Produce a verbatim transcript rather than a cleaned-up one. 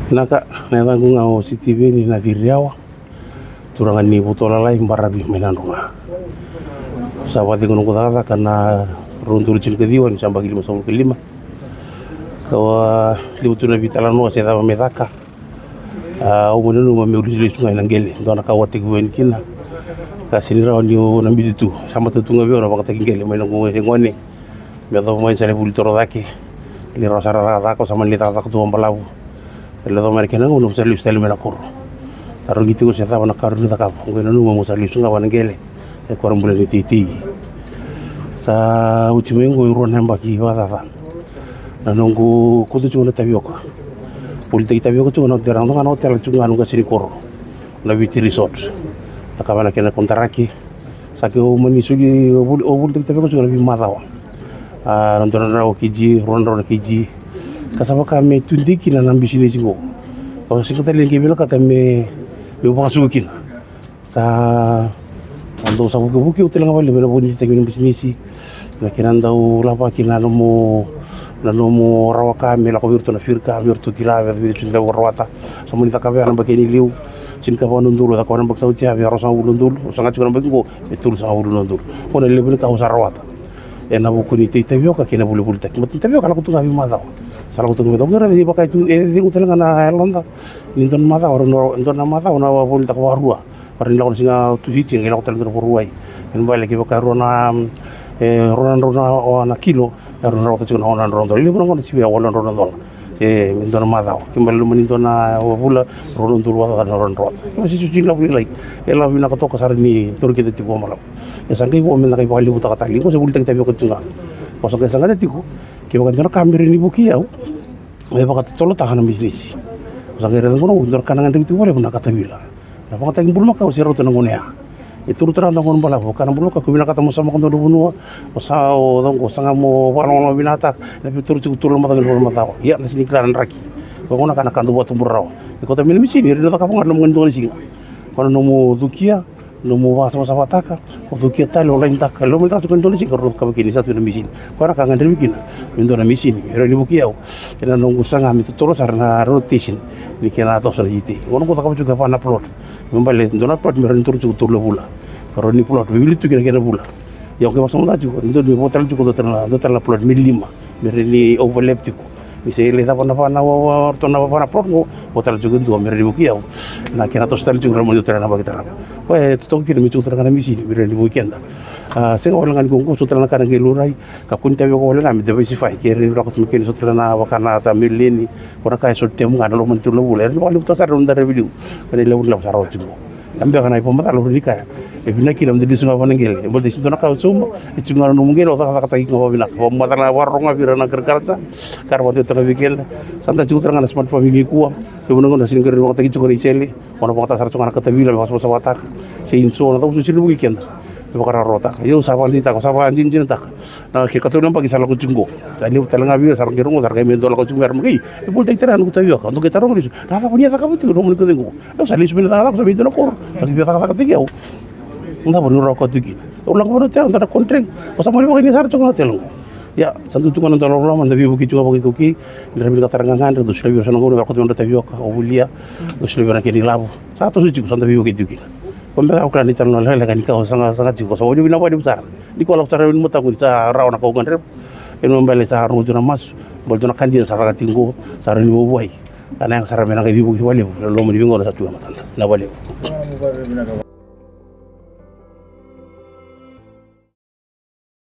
Naka, na yacaqu ga o Sitiveni Naciriawa, turaga ni Vutolalai, baravi mai Nadroga. Sa vakacegu noqu cakacaka na rua na udolu tinikaciwa ni sa yabaki limasagavulu ka lima. Ka levu tu na veitalanoa se cava me caka. Au mai nanuma meu lesulesu ga ena qele, dua na ka au a tekivu yani kina. Ka sega ni rawa niu na biuti tu, sa matau tu ga vei au na vakayagataki qele mai na noqu gone. Me yacova mai sa lai vuli torocake. Lai rawa sara cakacaka, au sa mani lai cakacaka tu vakabalavu. Lai yacova mai na kena gauna au sa lesu tale mai na koro. Tarogi tiko se cava na ka rawa ni cakava. Oqo e nanuma meu sa lesu ga vaka na qele. E koronivuli ni teitei. Sa oti mai oqo e rua na yabaki vakacaca na noqu kauta tiko na tavioka. Volitaki tavioka tiko na otela, na otela tiko ga na noqu qase ni koro na Viti Resort. Cakava na kena konitaraki. Sa keu mani soli, au volitaki tavioka tiko ga na veimacawa. A, na dua na drau na keiji, rua na drau na keiji. Ka sa vaka me tudei kina na bisinisi qo. Ka sega tale ni qai vinakata me, meu vakasuka kina. Sa, sa dau sa vukevuke au tale ga vakalevu ena vuku ni tagi ni bisinisi. Na kena dau lavaki na nomu, na nomu rawa ka me lako vei iratou na firi ka, vei iratou kila, vei iratou ni dau rawata. Sa mani cakava ya na yabaki ni liu. Tinikava na udolu, cakava na yabaki sa oti ya, vei rua sagavulu na udolu. Au saga tiko na yabaki qo, e tolu sagavulu na udolu. Qo na levu ni ka au sa rawata ena vuku ni tei tavioka kei na volivolitaki. Baleta na tavioka lako tu ga veimacawa. Sa lako tu ga veimacawa. Au qai raica ni vaka e tu, e cegu tale ga na yaloda. Ni dua na macawa, dua na macawa na volitaka vakarua. Vaka ni lako na siga Tusiti, qai lako tale dua na Vakarauwai. Kena ibalebale kevaka e rua na, e, rua na drau na, o, na kilo, e rua na drau, tiko na ono na drau na dola. Levu na gauna sivia walu na drau na dola. E, me dua na macawa. Kena ibalebale loma ni dua na vula, rua na udolu vakacaca na rua na drau. Kena ibalebale sega ni lavo lailai. E lavo vinaka toka sara ni tauri keda tiko vakabalavu. E sa qai vo me na qai vakalevutaka tale. Qo se volitaki tavioka tiko ga. Qo sa qai sagata tiko. Kevaka e dua na ka me rawa ni vukei au, me vakatotolotaka na bisinisi. Au sa qai raica qo na, au dua na ka na gadrevi tiko vakalevu na katavila. Na vakayagataki bulumakau se rauta na gauna ya. E taura tu na gauna balavu, ka na bulumakau, ko vinakata mo samaka dua na vanua, o sa, o cau qo, saga mo vakalogaloga vinakataka, na vei taura tiko tolu na macawa, na macawa. Ia, da sega ni kila na draki. Ko gauna ka na ka dau vakatubura rawa. E kauta mai na misini, e rawa ni cakava ga na nomu gani dua na siga. Ko na nomu cukia, nomu vakasavasavataka, o cukia tale, o lainitaka, lomani taka tiko e dua na siga, rawa ni cakava kina ni sa tu na misini. Koya na ka gadrevi kina me dua na misini, e rawa ni vukei au. Ena noqu saga me totolo sara na rotation ni kena toso na ite. Qo noqu cakava tiko e va na plot. Me baleta dua na plot me rawa ni taura tiko tolu na vula. Ka rawa ni plot me wili tu kina kena vula. Ia au qai vakasamataka tiko, dodonu me vo tale tiko dua tale na, dua tale na plot me lima. Me rawa ni overlap tiko. Ni se lai cava na va na, wa, wa, ratou na va na plot qo, vo tale tiko e dua me rawa ni vukei au. Na kena toso tale tiko na loma ni dua tale na yabaki tarava. Koya e totoka kina me tiko tale ga na misini me rawa ni vukei keda. A, sega wale ga ni qo, qo so tale na ka na qai laurai, ka kua ni tavioka wale ga me diversify, ke rawa ni lako tu mai kina so tale na vaka na ta meleni, ko na ka e short term ga na loma ni tolu na vula, e rawa ni vakalevutaka sara na noda revenue. Ka na ilavo ni lavo sa rawa tiko qo. A beka na ivakamacala au rawa ni kaya, e vinaka kina meda lesu ga vaka na qele. E baleta e sega ni dua na ka au sauma, e tiko ga na nomu qele, o cakacakataki ga vakavinaka. Vakamacala, vakarorogo ga vei ira na agriculture, ka ra vakadeitaka vei keda. Sa da tiko tale ga na smart farming nikua. Kevaka na gauna sega ni qai vakayagataki tiko na isele, o na vakayagataka sara tiko ga na katavila me vakasavasavataka. Se inso na cau, sega ni vukei keda. Me vakarawarawataka. Ia au sa vakadeitaka, au sa vakadinadinataka. Na ke katolu na yabaki sa lako tiko qo. Sa levu tale ga vei ira sa ra qai rogoca, ra qai mai dau lako tiko mai, ra mai qai, e volitaki tale ga noqu tavioka. Dou qai taroga lesu, na cava ni a cakava tiko, na nomuni kacegu. Au sa lesu mai na cakacaka, au sa mai dua na koro. Sa qai via cakacakataki au. Na cava niu rawa koya tiko kina. Au lako mai na hotel, dua na contract. Au sa mani vakayagataki sara tiko na hotel qo. Ia, sa dau tu ga na dau loloma, da veivukei tiko ga vakaitaukei. Ni ra vinakata na gagadre, dau solia vei ira so na gauna, me ra kauta mai nodra tavioka, au volia. Dau solia vei ira na kena ilavo. Sa toso tiko, sa da veivukei tiko kina. Ko beka au kila ni talanoa lekaleka ni ka au saga, saga tiko, sa vakavinaka vakalevu sara. Ni ko lako sara ni mataqu ni sa rawa na ka au gadreva. Kena ibalebale sa rogo tiko na masu, baleta na ka dina sa caka tiko qo, sa rawa ni vakavuai. Ka na yaga sara me na qai veivuke vakalevu ena loma ni veigauna sa tu e matada. Vinaka vakalevu.